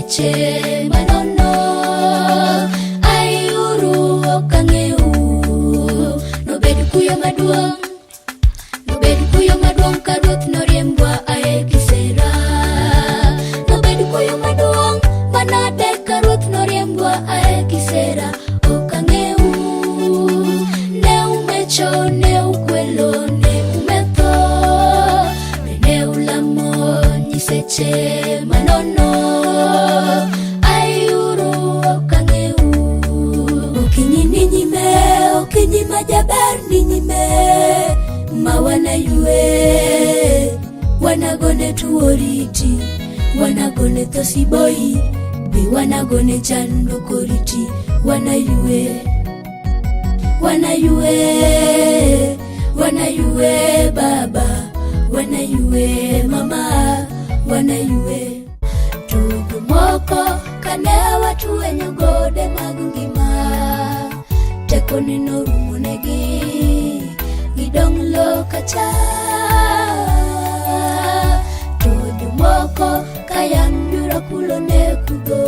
nyiseche manono. Aiuru ok ang'eu. Nobed kuyo maduong', nobed kuyo maduong' ka Ruoth noriembwa ae kisera. Nobed kuyo maduong' manade ka Ruoth noriembwa ae kisera. Ok ang'eu. Ne umecho, ne ukwelo, ne umetho, ne ulamo nyiseche manono. Aiuru ok ang'eu. Okinyi ni nyime, okinyi ma jaber ni nyime, ma wanaywe, wanagone tuo riti, wanagone tho siboi, be wanagone chandruok oriti, wanaywe, wanaywe, wanaywe baba, wanaywe mama, wanaywe. To jomoko kane watwenyo gode mag ngima, tekone norumo negi, gidong' loka cha. To jomoko ka yamb rakulo ne kudho.